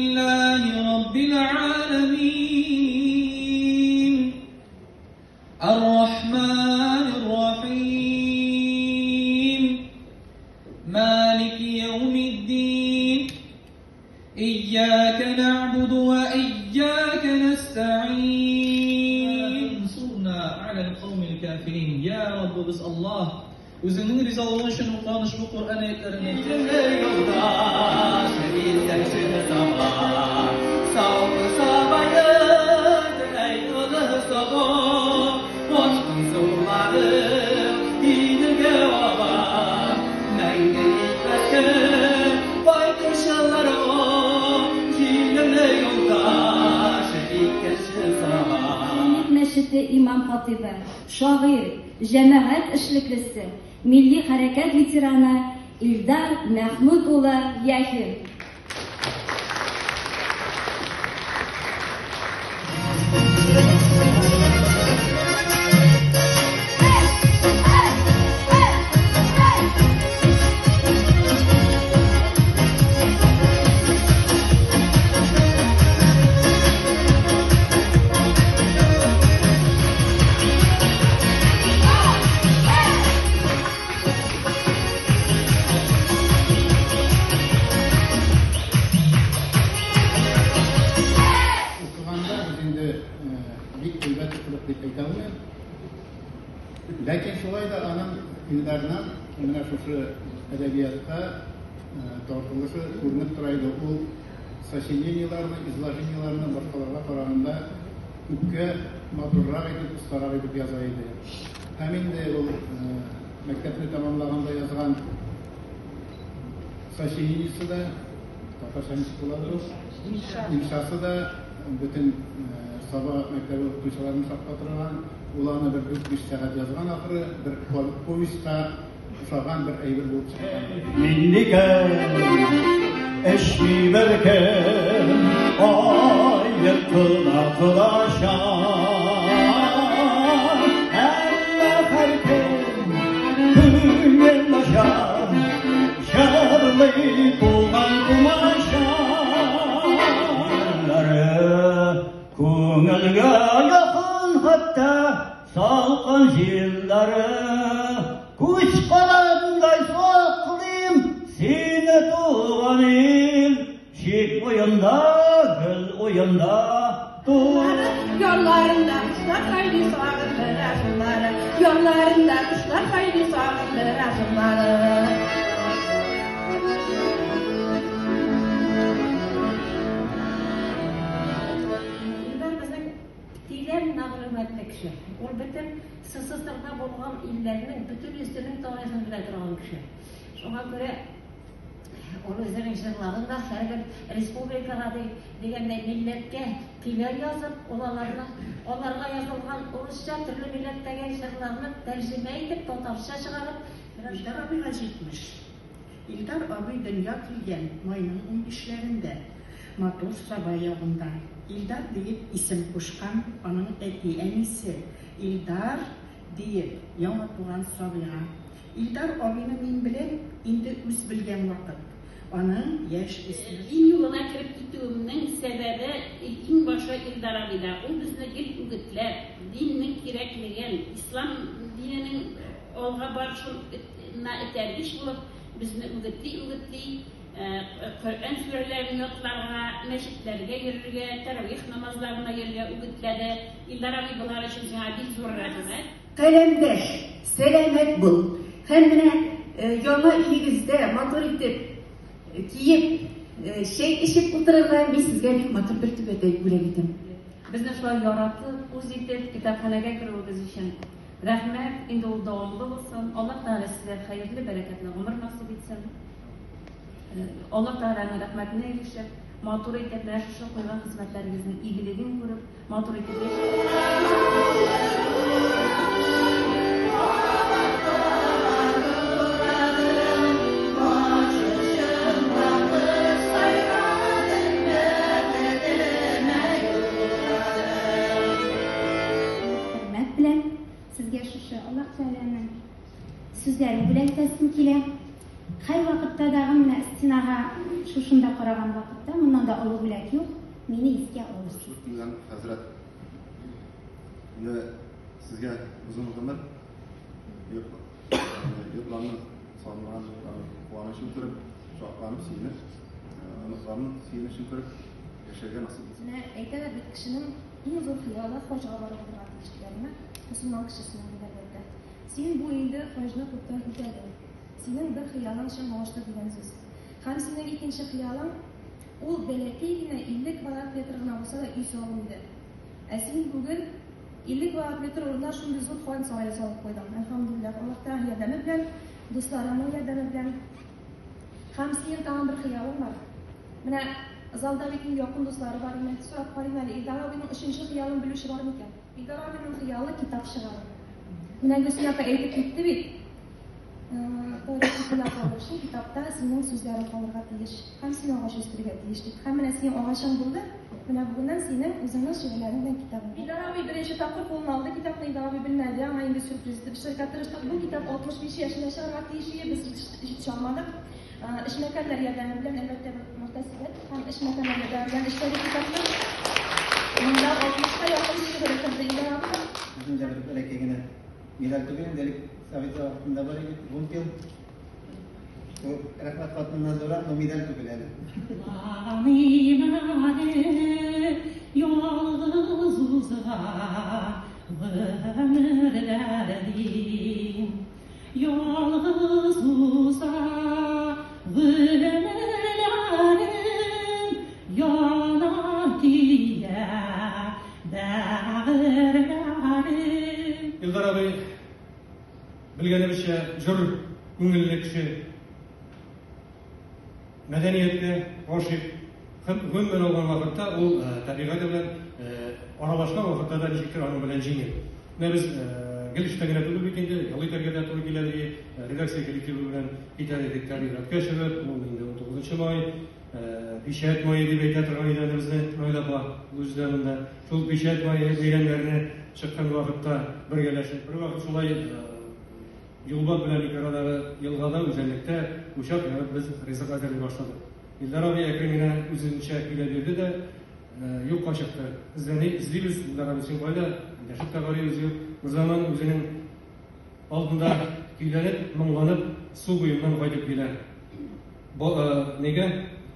لله رب العالمين الرحمن الرحيم مالك يوم الدين إياك نعبد وإياك نستعين انصرنا على القوم الكافرين يا رب بس الله Үзеңнең ризалыгың өчен укыган ошбу Коръән аятьләрен Юлдаш итәкче Саба, Сау Сабаен, әй олы Саба, Ташкын сулары Иделгә ага, Мәңге итмәскә кайтучыларга, Җиңелле юлдаш иткәнче Саба. Өмет мәчете имам-хатыйбы, шагыйрь, җәмәгать эшлеклесе, милли хәрәкәт ветераны Илдар Мәхмүт улы Яхин. Укыганда без инде бик әйбәт укыдык дип әйтә алмыйм. Ләкин шулай да аның Илдарның менә шушы әдәбиятка тартылышы күренеп тора иде. Ул сочинениеләрне, изложениеләрне башкаларга караганда күпкә матуррак итеп, остарак итеп яза иде. Һәм инде ул мәктәпне тәмамлаганда язган сочинениесе дә, татарча ничек буладыр ул? Иншасы да бөтен Саба мәктәбе укытучыларын шаккатырган. Ул аны бер 4-5 сәгать язган ахры, бер повестька ошаган бер әйбер булып чыккан. Миннекен эчми беркем, Аертыла кылача. Әллә һәркем күңел ача, Җырлый туган тумача. Күңелгә якын хәтта Салкын җилләре күз карамдай саклыйм сине туган ил. Чик буенда, гөл уенда тур. Ярларында кошлар сайрый сагындыра җырлары. Ярларында кошлар сайрый сагындыра җырлары. Илдар безнең Тирән мәгълүматлы кеше. Ул бөтен СССРда булган илләрнең бөтенесенең тарихын белә торган кеше. Шуңа күрә ул үзенең җырларын да һәрбер республикага ди, дигәндәй милләткә көйләр язып, ул аларны аларга язылган урысча төрле милләттәге җырларны тәрҗемә итеп татарча чыгарып, Илдар абыйга 70. Илдар абый дөнья килгән майның унбишләрендә, матур Саба ягында. Илдар диеп исем кушкан аның әти-әнисе. Илдар диеп, яңа туган сабыйга. Илдар абыйны мин беләм, инде үз белгән вакыт. Аның яшь үсмер. Дин юлына кереп китүемнең сәбәбе иң башы Илдар абыйда. Ул безне гел үгетләп, диннең кирәклеген, ислам диненең алга барышына этәргеч булып, безне үгетли-үгетли, Коръән сүрәләрен ятларга, мәчетләргә йөрергә, тәравих намазларына йөрергә үгетләде. Илдар абый, болар өчен сиңа бик зур рәхмәт. Каләмдәш, сәламәт бул! Һәм менә яңа өегездә матур итеп киеп, чәй эчеп утырырга мин сезгә бик матур бер түбәтәй бүләк итәм. Безне шулай яратып, үз итеп, китапханәгә керүегез өчен рәхмәт. Инде ул дәвамлы булсын. Аллаһ Тәгалә сезгә хәерле, бәрәкәтле гомер насыйп итсен. Аллаһ Тәгаләнең рәхмәтенә ирешеп, матур итеп, менә шушы куйган хезмәтләрегезнең игелеген күреп, матур итеп яшәгез. Хөрмәт белән сезгә шушы Аллаһ Тәгаләнең сүзләрен бүләк итәсем килә. Һәрвакытта дагы менә стенага шушында караган вакытта, моннан да олы бүләк юк, мине искә алырсыз. Килгән хәзрәт, инде сезгә озын гомер, йортларның салынган куанычын күреп, шатланып, сөенеп, оныкларның сөенечен күреп яшәргә насыйп итсен. Менә әйтәләр бит, кешенең иң зур хыялы хаҗга бару булырга тиеш диләр, әйме? Мөселман кешесенең инде, әлбәттә. Син бу инде хаҗны күптән үтәдең. Синең бер хыялың чынга ашты дигән сүз. Һәм синең икенче хыялың, ул бәләкәй генә 50 квадрат метр гына булса да өй салу иде. Ә син бүген 50 квадрат метр урында шундый зур хан сарае салып куйдың. Әлхәмдүлилләһ, Аллаһ Тәгалә ярдәме белән, дусларыңның ярдәме белән. Һәм синең тагын бер хыялың бар. Менә залда бит инде якын дуслары бар иде. Сорап карыйм әле, Илдар абыйның өченче хыялын белүче бар микән? Илдар абыйның хыялы китап чыгару. Менә Гөлсинә апа әйтеп китте бит. Тарихи китап калыр өчен китапта синең сүзләрең калырга тиеш. Һәм син агач үстерергә тиеш дип. Һәм менә синең агачың булды. Менә бүгеннән синең үзеңнең шигырьләрең белән китабың. Илдар абый беренче тапкыр кулына алды китапны, Илдар абый белмәде, аңа инде сюрприз итеп эшләргә тырыштык. Бу китап 65 яшенә чыгарга тиеш иде, без җитешә алмадык. Эшмәкәрләр ярдәме белән, әлбәттә, мөхтәсибәт һәм эшмәкәрләр ярдәме белән эшләдек китапны. Монда 60-ка якын шигыре керде Илдар абыйның. Үзем дә бер бәләкәй генә медаль түгел инде, элек совет вакытында бар иде, вымпел. Шул рәхмәт хатыннан зуррак, но медаль түгел әле. Ялгыз узган гомерләрем, Ялгыз уза гомерләрем, Яна көя бәгырьләрем. Илдар абый, белгәнебезчә, җор күңелле кеше. Мәдәнияткә гашыйк. Һәм гомумән алган вакытта ул табигате белән аралашкан вакытта да ничектер аның белән җиңел. Менә без гел эштә генә түгел бит инде, ял итәргә дә туры килә ди. Редакция коллективы белән китәр идек табигатькә чыгып, ул инде 19 май, Печать мае дип әйтә торган иде аны безне Наилә апа, ул үзе дә монда. Шул Печать мае бәйрәмнәренә чыккан вакытта бергәләшеп, бервакыт шулай Юлбат белән ике арадагы елгада, үзәнлектә учак ягып без ризык әзерли башладык. Илдар абый әкрен генә үзенчә көйләп йөрде дә, юкка чыкты. Эзләни, эзлибез, Илдар абый, син кайда? Эндәшеп тә карыйбыз, юк. Берзаман үзенең алдында көйләнеп, моңланып, су буеннан кайтып килә. Нигә?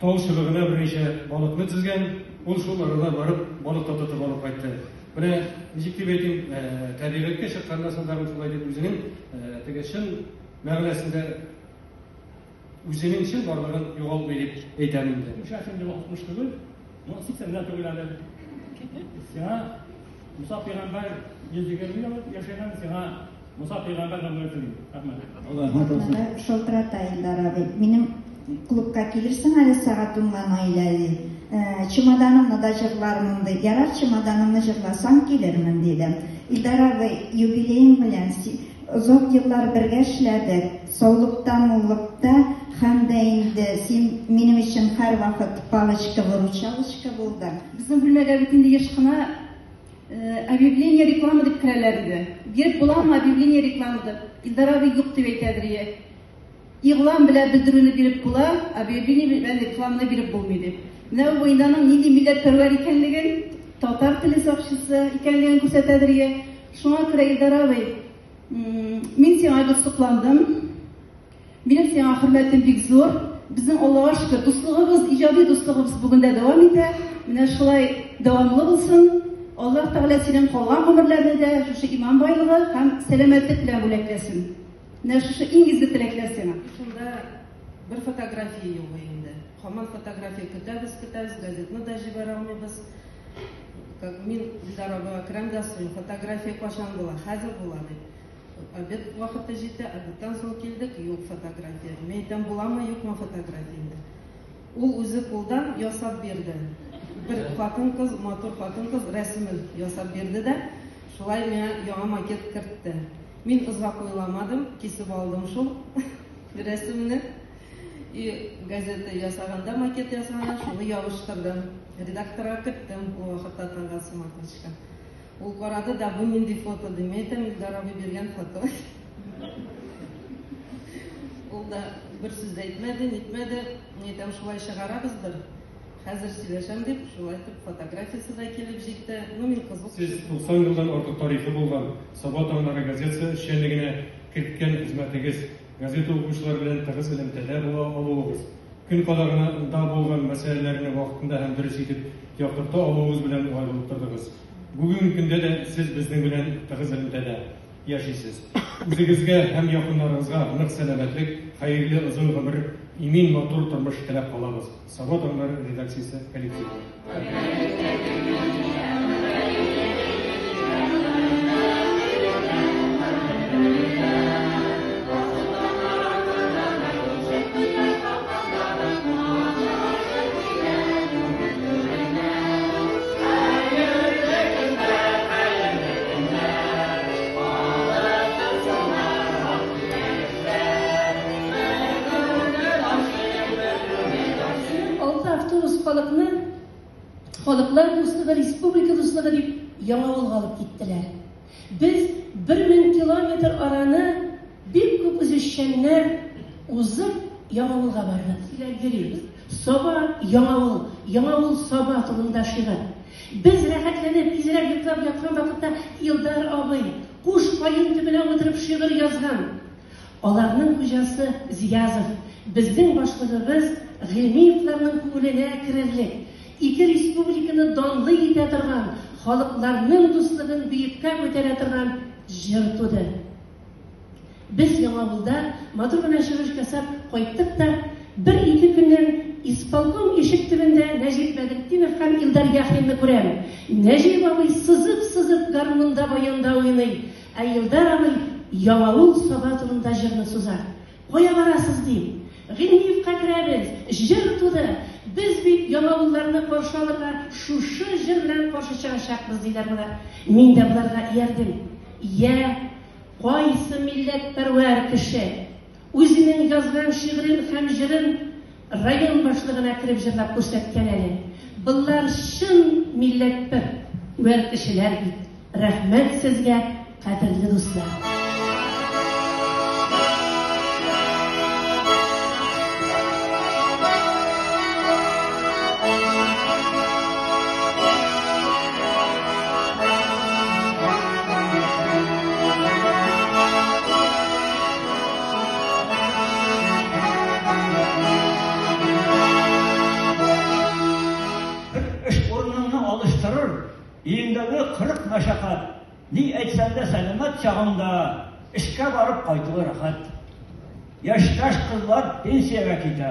Тал чыбыгына берничә балыкны тезгән, ул шул арада барып балык та тотып алып кайтты. Менә ничек дип әйтим, табигатькә чыкканнан соң тагын шулай дип үзенең теге чын мәгънәсендә үзенең чын барлыгын югалтмый дип әйтәм инде. Үч инде 60 түгел, но 80 дә түгел әле. Сиңа Муса пәйгамбәр 120 ел яшәгән, сиңа Муса пәйгамбәр гомере телим. Рәхмәт. Рәхмәт булсын. Шалтырата Илдар абый. Минем клубка килерсең әле сәгать унга, Наилә, ди. Чемоданымны да җырлармын, ди. Ярар, чемоданымны җырласаң, килермен, дидем. Илдар абый, юбилеең белән, озак еллар бергә эшләдек, саулыкта, муллыкта һәм дә инде син минем өчен һәрвакыт палочка-выручалочка булдың. Безнең бүлмәгә бит инде еш кына Объявление реклама дип керәләр иде. Биреп буламы объявление реклама дип? Илдар абый юк дип әйтәдер ие. Игълан белән белдерүне биреп була, объявление белән рекламаны биреп булмый дип. Менә бу буенданың нинди милләтпәрвәр икәнлеген, татар теле сакчысы икәнлеген күрсәтәдер ие. Шуңа күрә, Илдар абый, мин сиңа бик сокландым. Минем сиңа хөрмәтем бик зур. Безнең Аллага шөкер, дуслыгыбыз, иҗади дуслыгыбыз бүген дә дәвам итә. Менә шулай дәвамлы булсын. Аллаһ Тәгалә синең калган гомерләрне дә шушы иман байлыгы һәм сәламәтлек белән бүләкләсен. Менә шушы иң изге теләкләр сиңа. Шунда бер фотография юк инде. Һаман фотография көтәбез, көтәбез, газетны да җибәрә алмыйбыз. Как мин Илдар абыйга керәм дә сорыйм, фотография кайчан була? Хәзер була дип. Обед вакыты җитә, обедтан соң килдек, юк фотография. Мин әйтәм, буламы, юкмы фотография инде. Ул үзе кулдан ясап бирде. Бер хатын-кыз, матур хатын-кыз рәсемен ясап бирде дә, шулай миңа яңа макет кертте. Мин озак уйламадым, кисеп алдым шул рәсемне. И газета ясаганда, макет ясаганда шуны ябыштырдым. Редакторга керттем ул вакытта Тәлгать Саматовичка. Ул карады да, бу нинди фото ди. Мин әйтәм, Илдар абый биргән фото. Ул да Бер сүз әйтмәде, нитмәде. Мин әйтәм, шулай чыгарабыздыр. Хәзер сөйләшәм дип, шулай итеп фотографиясе дә килеп җитте. Ну, мин кызыл. Сез 90 елдан артык тарихы булган Саба таңнары газетасы эшчәнлегенә керткән хезмәтегез, газета укучылар белән тыгыз элемтәдә була алуыгыз, көн кадагына нда булган мәсьәләләрне вакытында һәм дөрес итеп яктырта алуыгыз белән аерылып тордыгыз. Бүгенге көндә дә сез безнең белән тыгыз элемтәдә яшисез. Үзегезгә һәм якыннарыгызга нык сәламәтлек, хәерле озын гомер, имин матур тормыш теләп калабыз. Саба таңнары редакциясе коллективы. Алты автобус халыкны Халыклар дуслыгы, республика дуслыгы дип Яңавылга алып киттеләр. Без 1000 километр араны бик күп үзешчәннәр узып Яңавылга бардык. Сөйләп йөрибез. Саба, Яңавыл, Яңавыл, Саба турында шигырь. Без рәхәтләнеп, тизрәк йоклап яткан вакытта Илдар абый куш каен төбенә утырып шигырь язган. Аларның хуҗасы Зиязов, безнең башлыгыбыз Гыйльмиевларның күңеленә керерлек, ике республиканы данлы итә торган, халыкларның дуслыгын бөеккә күтәрә торган җыр туды. Без Яңавылда матур гына чыгыш ясап кайттык та, бер-ике көннән исполком ишек төбендә Нәҗип Бәдретдинов һәм Илдар Яхинны күрәм. Нәҗип абый сызып-сызып гармунда, баянда уйный, ә Илдар абый Яңавыл Саба турында җырны суза. Кая барасыз, дим. Гыйльмиевка керәбез, җыр туды, без бит яңавылларны каршы алырга шушы җыр белән каршы чыгачакбыз, диләр болар. Мин дә боларга иярдем. Йә, Кайсы милләтпәрвәр кеше үзенең язган шигырен һәм җырын район башлыгына кереп җырлап күрсәткән әле? Болар чын милләтпәрвәр кешеләр бит. Рәхмәт сезгә, кадерле дуслар! Бер эш урыныңны алыштырыр, өеңдәге 40 мәшәкать. Ни әйтсәң дә, сәламәт чагыңда эшкә барып кайтуы рәхәт. Яшьтәш кызлар пенсиягә китә,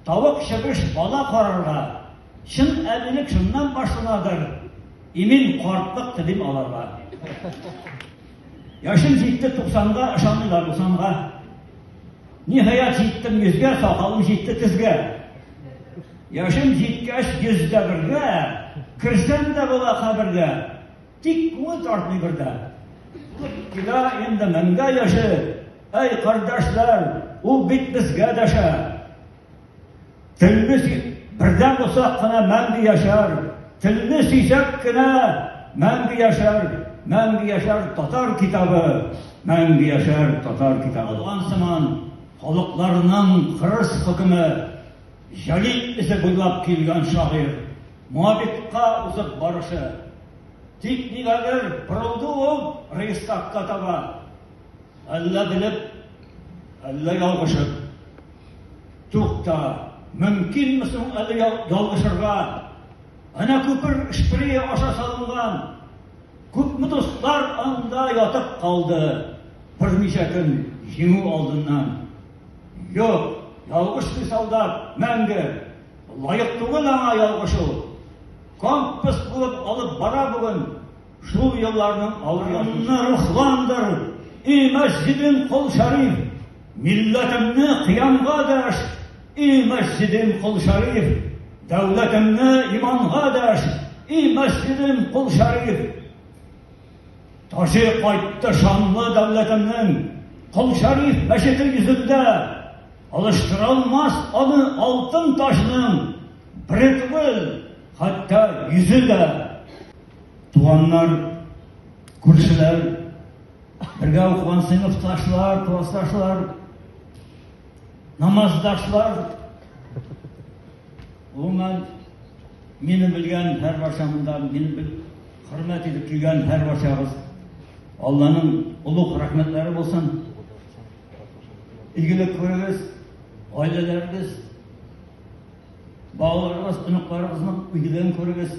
тавык-чебеш, бала карарга. Чын әбилек шуннан башланадыр. Имин картлык телим аларга. Яшем җитте туксанга, ышанмыйлар бу санга. Ниһаять җиттем йөзгә, сакалым җитте тезгә. Яшем җиткәч 101-гә, керсәм дә була кабергә. Тик күңел тартмый бер дә. Тулып килә инде меңгә яше. Әй, кардәшләр, ул бит безгә дәшә. Телне бердәм булсак кына мәңге яшәр, телне сөйсәк кенә мәңге яшәр, мәңге яшәр татар китабы, мәңге яшәр татар китабы. Алган сыман халыкларның кырыс хөкеме, Җәлил эзе буйлап килгән шагыйрь, Моабитка узып барышы. Тик нигәдер борылды ул Рейхстагка таба. Әллә белеп, әллә ялгышып. Тукта, мөмкинме соң әле ялгышырга? Әнә күпер Шпрее аша салынган. Күпме дуслар анда ятып калды. Берничә көн җиңү алдыннан. Юк, ялгышмый солдат мәңге. Лаек түгел аңа ялгышу. Компас булып алып бара бүген Шул елларның авыр язмышын рухландыр, и мәсҗидем Кол Шәриф, милләтемне кыямга дәш, и мәсҗидем Кол Шәриф, дәүләтемне иманга дәш, и мәсҗидем Кол Шәриф. Таҗы кайтты шанлы дәүләтемнең Кол Шәриф мәчете йөзендә, алыштыра алмас аны алтын таҗның бере түгел, хәтта йөзе дә. Туганнар, күршеләр, бергә укыган сыйныфташлар, классташлар. Намаздашлар, гомумән, мине белгән һәрбарча монда, мине бел, хөрмәт итеп килгән һәрбарчагыз Алланың олуг рәхмәтләре булсын. Игелек күрегез, гаиләләрегез, балаларыгыз, оныкларыгызның игелеген күрегез.